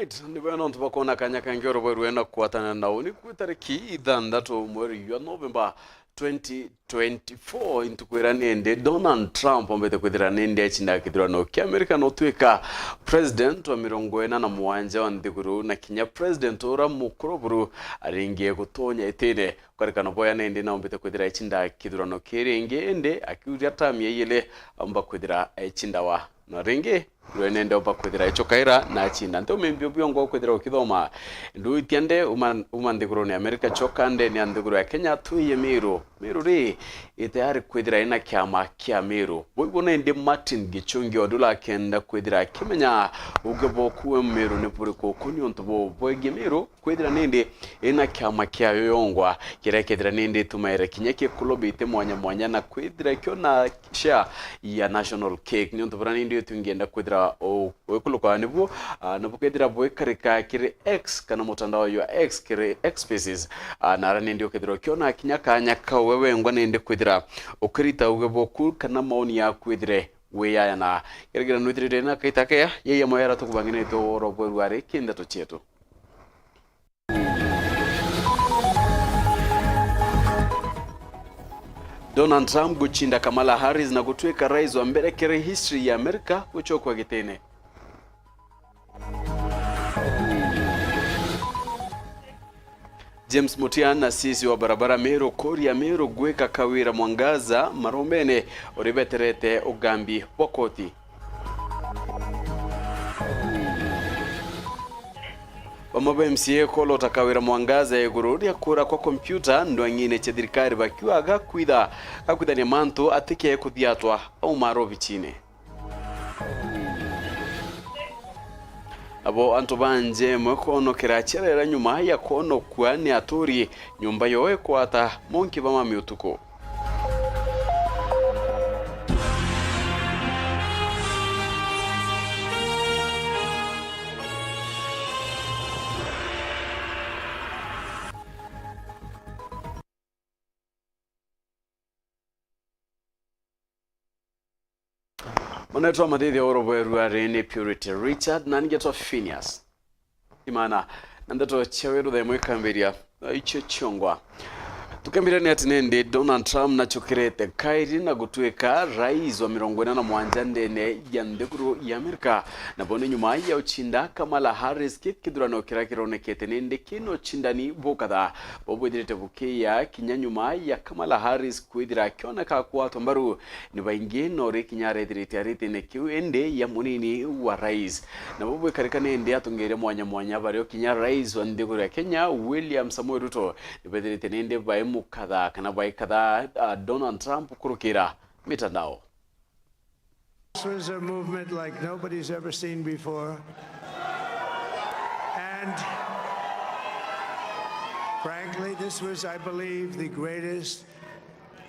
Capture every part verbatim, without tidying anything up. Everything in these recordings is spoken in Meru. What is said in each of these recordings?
Right, ni bwega nontu bwa kwona kanya kangi oro bweru ena kwatana na uni kwi tariki ithanthatu mweri jwa Novemba twenty twenty-four, intuku iria nindi Donald Trump ombite kwithira nindi ecinda kithurano kia Amerika na utwika president wa mirongo ina na mugwanja wa nthiguru na kinya president ura mukuru buru aringie gutonya itine. Kwarikana boya nindi naombite kwithira ecinda kithurano kii ringi, indi akiuria term ya iili aumba kwithira ecindawa. Na ringi, rwe nende omba kwithira echokaira na achinda. Nte umimbio biongo kwithira ukithoma ndu itiande uma, uma nthiguruni ya Amerika, choka ndene ya nthiguru ya Kenya, twiye Miru. Miru ri, itayari kwithira ina kiama kia Miru. Boibo nende Martin Gichungi Odula akenda kwithira akimenya uge bokuwe Miru ni buriku ku ni untu bo bwegie Miru kwithira nindi ina kiama kiayo yongwa, kiria kethira nindi itumaire kinya kikulobite mwanya mwanya na kwithira kio na share ya national cake. Ni untu bura nindi utu ngienda kwithira u-, wikulukwa nibuo, ah, na bukethira bwikarika kiri X kana mutandao jwa X kiri X Spaces. Ah, na ara nindi ukethira ukiona kinya kanya kau we wengwa nindi kwithira ukirita uge boku kana maoni yaku ithire wiyayana. Geragera nwithirire na kaita kea, yeye moyara tukubanginite oro bweru ari kindeto cietu. Donald Trump guchinda Kamala Harris na gutwika rais wa mbere kiri history ya Amerika guchokwa gitine. James Mutia na C C wa barabara Meru kuria Meru gwika Kawira Mwangaza marombene uribeterete ugambi bwa koti. Bamwe ba M C A kolota Kawira Mwangaza iguru ria kura kwa kompyuta ndwang'ine cia thirikari bakiuga gakwitha, gakwithania mantu atike kuthiatwa auma robichine. Nabo antu ba nja imwe kwonokera aciarera nyuma ya kwonokua ni aturi, nyumba yoo ikwata monki ba mami utuku. Manetwa mathithia oro bweru ari ni Purity Richard na ningetwa Phineas Imana. Na ndeto cia weru themo ikambiria icio ciongwa. Tukambira ni ati nindi Donald Trump nachukirite kairi na gutwika rais wa mirongo ina na mwanja ndene ya nthiguru ya Amerika. Na bo ni nyuma ya ucinda Kamala Harris ki kithurano kiria kironekete nindi kina ucindani bukatha. Bo bwithirite bukiya kinya nyuma ya Kamala Harris kwithira akioneka kwatwa mbaru ni baingi, no ri kinya arethirite aritine kiu indi ya munini wa rais. Nabo bwikarika nindi atongeria mwanya mwanya bario kinya rais wa nthiguru ya Kenya William Samoei Ruto ni bethirite nindi baimukatha kana baikatha, ah, Donald Trump kurukira mitandao. This was a movement like nobody's ever seen before. And frankly, this was, I believe, the greatest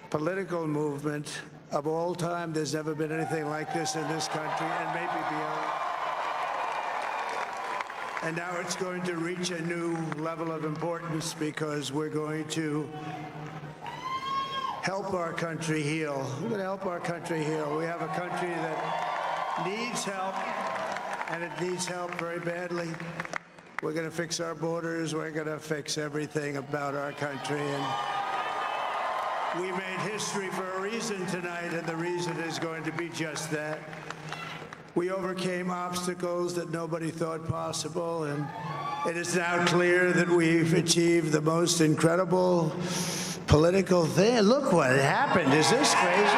political movement of all time. There's never been anything like this in this country and maybe beyond. And now it's going to reach a new level of importance because we're going to help our country heal. We're going to help our country heal. We have a country that needs help, and it needs help very badly. We're going to fix our borders. We're going to fix everything about our country. And we made history for a reason tonight, and the reason is going to be just that. We overcame obstacles that nobody thought possible, and it is now clear that we've achieved the most incredible political thing. Look what happened. Is this crazy?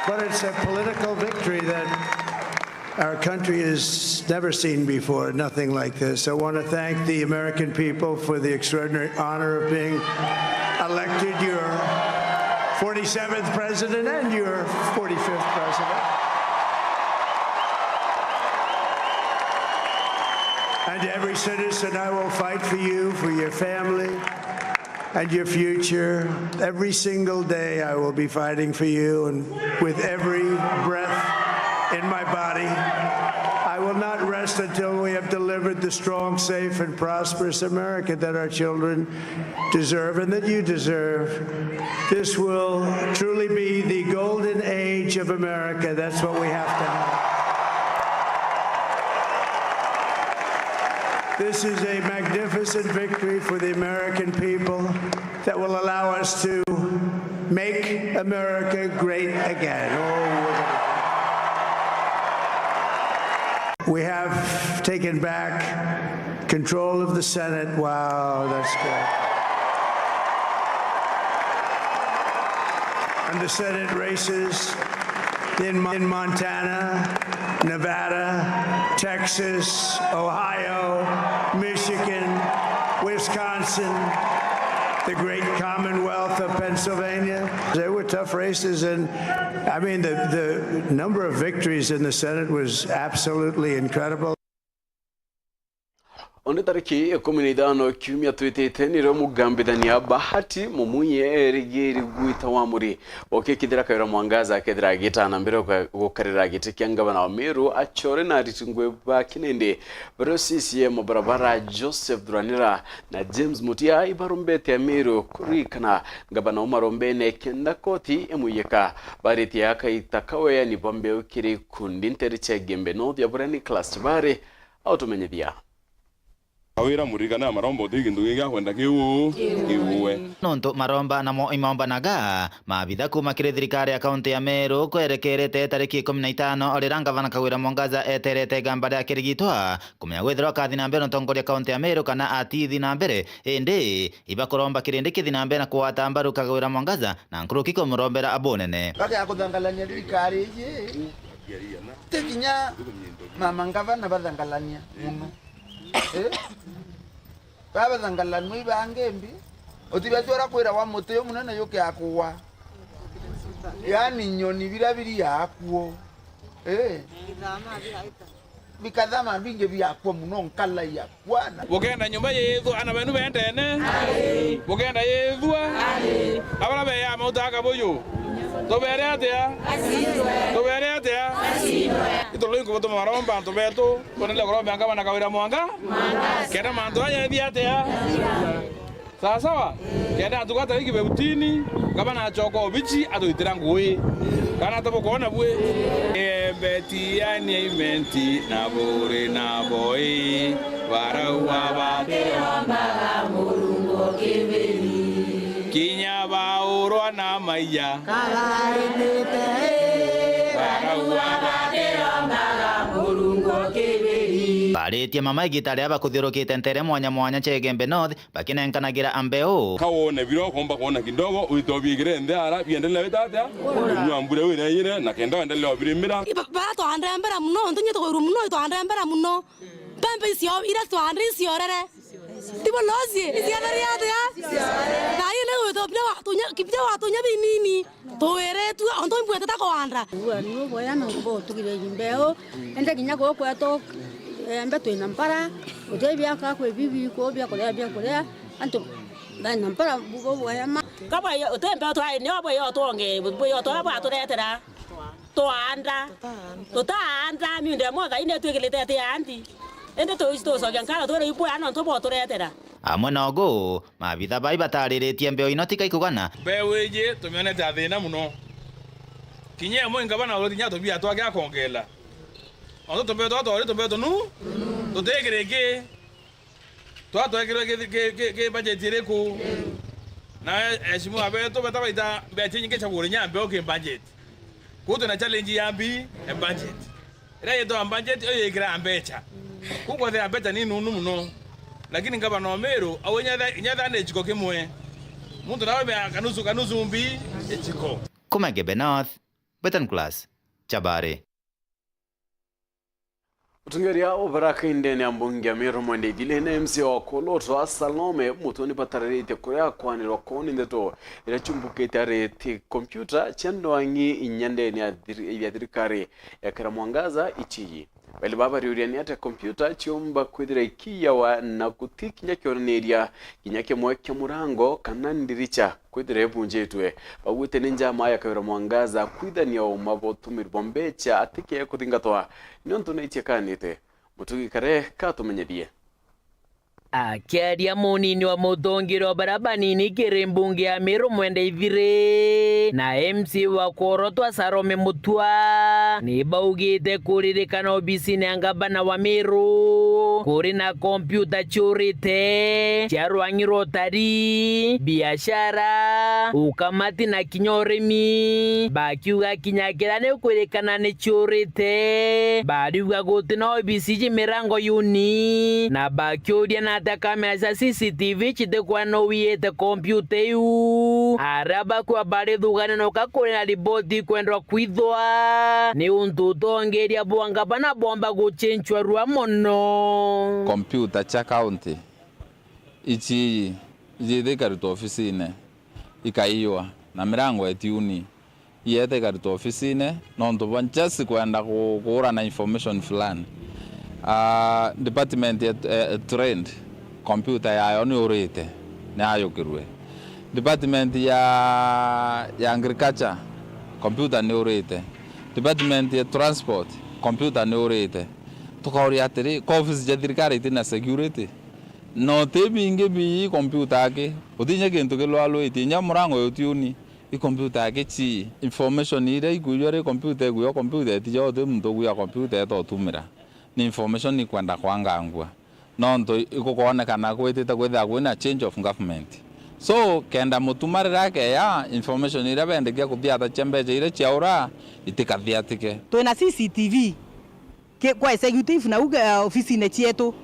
But it's a political victory that our country has never seen before, nothing like this. I want to thank the American people for the extraordinary honor of being elected your forty-seventh president and your forty-fifth president. And to every citizen, I will fight for you, for your family, and your future. Every single day I will be fighting for you, and with every breath in my body, I will not rest until we have delivered the strong, safe, and prosperous America that our children deserve and that you deserve. This will truly be the golden age of America. That's what we have to have. This is a magnificent victory for the American people that will allow us to make America great again. Oh, we're gonna, we have taken back control of the Senate. Wow, that's good. And the Senate races in, in Montana, Nevada, Texas, Ohio, Michigan, Wisconsin, the great Commonwealth of Pennsylvania. They were tough races, and, I mean, the, the number of victories in the Senate was absolutely incredible. Onde tariki ikumi na ithano kiumia twitite nirio mugambithania Bahati Mumuye erigiri gwita Wamuri. Ukikithira Kawira Mwangaza akethira agitana mbere guka-, gukarira giti kia ngavana wa Meru, achore na ariti ngui ba kinindi bario C C M barabara Joseph Thuranira na James Mutia ibarombete Amiru kuririkana ngavana umarombene kenda koti imuyika. Baritie akaita kaweani bwa mbeu kiri ikundi ntere cia Igembe North ya buria Nicholas Tibari autumenyithia. Kawira muririkane amaromba uti gintu gingi akwenda kiu kiuwe. Nontu maromba namo imoombanaga, maabitha kuuma kiri thirikari ya kaunti ya Meru kwerekerete tariki ikumi na itano riria ngavana Kawira Mwangaza eterete igamba ria kirigitwa kumenya gwithirwa akathi na mbere utongoria kaunti ya Meru kana atithi na mbere, indi ibakuromba kirindi kithi na mbere na kugwata mbaru Kawira Mwangaza na nkuruki kumurombera abunene. Baga ya kuthangalania thirikari iji, ti kinya mama ngavana bathangalania muno. Eh? Babathangalanua ibangi mbi, utibetwara kwira wa muti uyu munene yuke akugwa. Yaani nyoni biria biri akuo. Eh? Bikathama bingi biakua muno nkala ya kwana. Bukenda nyumba yithwa ana benu bendene. Bukenda yithwa. Abara beya mauta akabuyu. Tubere atia? Tubere atia? Ituloi nkubutuma maromba antu betu. Twendelee kuromba ngavana Kawira Mwanga. Kenda mantu aya ethi atia? Sawa sawa? Kenda atuka tariki bebutini, ngavana acoka obici atwitira ngui. Kana tabukwona bui? Embeti yani aimenti na buri na boi, barauga batirombaga Murungu kibiri. Kinya baurwa na maiya. Kabaritite, barauga batirombaga Murungu kibiri. Baritie mama igita ria bakuthiurukite ntere mwanya mwanya cia Igembe North, bakinenkanagira mbeu. Ka wone biria ukomba kwona kidogo, wite ubiigire nthi ara, biendelee wita atia? Kunyua mbura iu irenyire, na kenda wendelee ubirimira. Iba-, bara twaandembera muno, ontu inya tugwirua muno, itwaandembera muno. Mbembe icio, iria twaandire iciorere. Tibo losie, iciathari atia? Thaai ni gwitwa biria watunya, biria watunya binini. Tuwiritue, ontu imbwete ta kwanda. Ua ni uboya nontu bwa utugire mbeu, ende kinya guku kwetu, embe twina mpara, uti biaka kwi bibi, ku biakuria, biakuria, antu bena mpara, bugo bwema. Kabwa yo, uti mbeu twai, nio bwe yo twonge, bwe yo twa bwaturetera. Twaanda. Tutaanda, miunda imwe thaai ni twikirite ati ya nthi. Indi tuici tucokia nkatho twire ibwea nontu bwa uturetera. Amwe nogu, maabitha bai batariritie mbeu ino tika ikugana. Mbeu iji tumionete athina muno. Kinya imwe ngavana uroti kinya tubia twake akongela. Ontu tumbeu twa twari tumbeu tunu, tutikiri ki. Twa twekirwe ki, ki, ki, ki budget iriku? Na eheshimiwa betu beta baita mbecha inyingi cia kugura inya mbeu ki budget. Kuu twina challenge ya mbi ya budget. Iria yitwa budget, iyo yikiraga mbecha. Kuu kwethira mbecha ni nunu muno. Lakini ngavana wa Meru, au inya etha-, inya ethira ni giciko kimwe. Muntu nawe mea kanusu, kanusu mbi, giciko. Kuma Igembe North, Betan Class, Chabari. Mutongeria wa Baraka indene ya mbunge ya Meru Mwende Ithili na M C A wa Kolotwa Salome Mutoni batararitie kuria kwanirwa kwao ni ndeto iria ciumbukite ari ti kompiuta cia ndwang'i inya ndene ya thir-, ya thirikari ya Kawira Mwangaza ichiyi. Baili baba bariuria ni atia kompiuta ciumba kwithira ikiyawa na guti kinya kionaniria kinya kimwe kia murango kana ndiricha kwithira ibunjitwe. Baugite ni njama ya Kawira Mwangaza kwithania uma bwa utumiri bwa mbecha atikee kuthingatwa niuntu ni ichekanite. Mutugi Kare katumenyethie. Akiaria munini wa mutongeria wa baria banini kiri mbunge ya Meru Mwenda Ithiri na M C A wa kworotwa Salome Mutua, ni baugite kuririkana obisine ya ngavana wa Meru kuri na kompiuta ciurite cia rwang'i rwa utari, biashara, ukamati na kinya urimi, bakiuga kinya kethira ni kwirikana ni ciurite, bariuga guti na obisi iji mirango yuni, na bakiuria na atia kamera cia C C T V citikwona uiyite kompiuta iu. Aria bakua barithugania noka kuri na riboti ikwendwa kwithwa, ni untu utongeria bwa ngavana bomba gucenchua rua mono. Kompiuta cia kaunti ici iji ikarutwa ofisine, ikaiwa, na mirango etiuni, iete ikarutwa ofisine, nontu bwa just kwenda ku-, kuura na information fulani. Ah, department ya, eh, trade, computer yayo ni urite, ni ayukirwe. Department ya, ya agriculture, computer ni urite. Department ya transport, computer ni urite. Tukauria atiri, ka office cia thirikari itina security? No ti bingi bii computer aki, utinya kintu kilwalwitie, inya murango yutiuni, i computer aki ci. Information iria ikuijwa ri computer ikuijwa, computer itijo, uti muntu ukuya computer eta utumira. Ni information ikwenda kwangangua. Nontu igukwonekana kwitite kwithira kwina change of government. So, kenda mutuma riria akeya, information iria bendekia kuthiata cia mbeca iria ciaura, itikathiatike. Twina C C T V ki-, kwa executive na u, eh, ofisine cietu.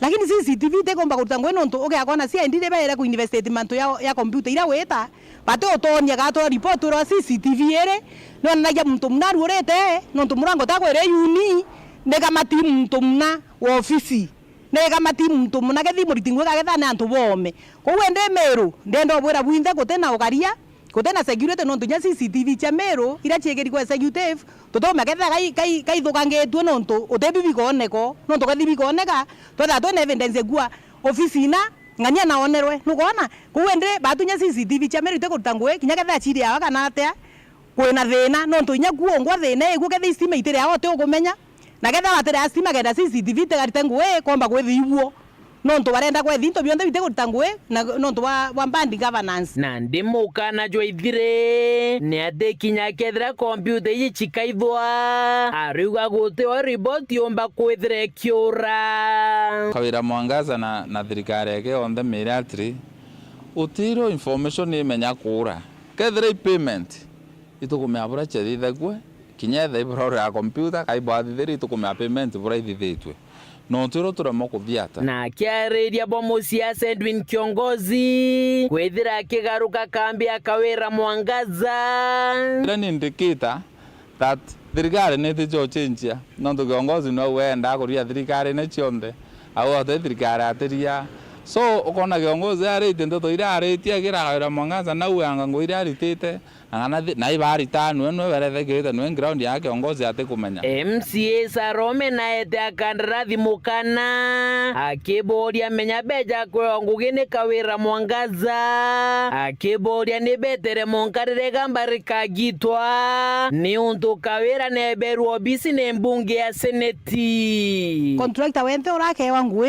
Lakini C C T V itikumba kuruta ngugi nontu ugiakwona C I D riria baire ku investigate mantu ya, ya computer iria wita, bati utonya gatwa report urwa C C T V iri, nonanagia muntu muna aruurite, nontu murango ta kwire yuni, ni kama ti muntu muna wa ofisi, ni kama ti muntu muna, kethi muriti ngugi kagetha ni antu boome. Kwou indi Miru, ndienda ubwira bwinthe guti na ukaria, guti na security, nontu inya C C T V cia Miru iria ciikiri kwa executive, tutuma kethira kai-, kai-, kaithukangitue nontu utibi bikooneko, nontu kethi bikooneka, twethira twina evidence kuwa ofisi ina ng'ania naonerwe. Nukwona? Kwou indi batu inya C C T V cia Miru itikuruta ngugi, kinya kethira ciiriawa kana atia, kwina thina, nontu inya kuo ungwa thina ikuo, kethira istima itiriawa uti ukumenya. Na kethira watire a stima kenda C C T V itigarite ngugi, komba kwithia ibuo. Nontu barenda kwethi into bionthe biti kurita ngugi na nontu bwa, bwa bad governance. Na ndi mukana jwa ithiri, ni ati kinya kethira kompiuta iji cikaithwa, ariuga guti o riboti yumba kwithira ikiura. Kawira Mwangaza na, na thirikari yake yonthe miri atiri, utiro information imenya kuura. Kethira i payment, itukumea bura ciathithagua, kinya etha ibura uri ya computer, kai bwathithiri, itukumea payment bura ithithitue. Nontu iro turemwa kuthiata. Na akiariria bwa musiasa Edwin Kiongozi, kwithira akigaruka kambi ya Kawira Mwangaza. Ira ni indicator that thirikari nitijo chenjia, nontu Kiongozi nwe wendaa kuria thirikari ni cionthe, au ote thirikari atiria. So, ukona Kiongozi aritie ndeto iria aritie, agira Kawira Mwangaza nau anga ngugi iria aritite, Ang'ana thi-, na ibaarita nwe, nwe berethe kirite nwe ground ya Kiongozi atikumenya. M C A Salome naete akandarathi mukana, akiboria menya beja kweo ngugi ni Kawira Mwangaza, akiboria ni betere monkarire gamba rikagitwa, ni untu Kawira neberwa obisi ni mbunge ya seneti. Contractor wente urakewa ngugi.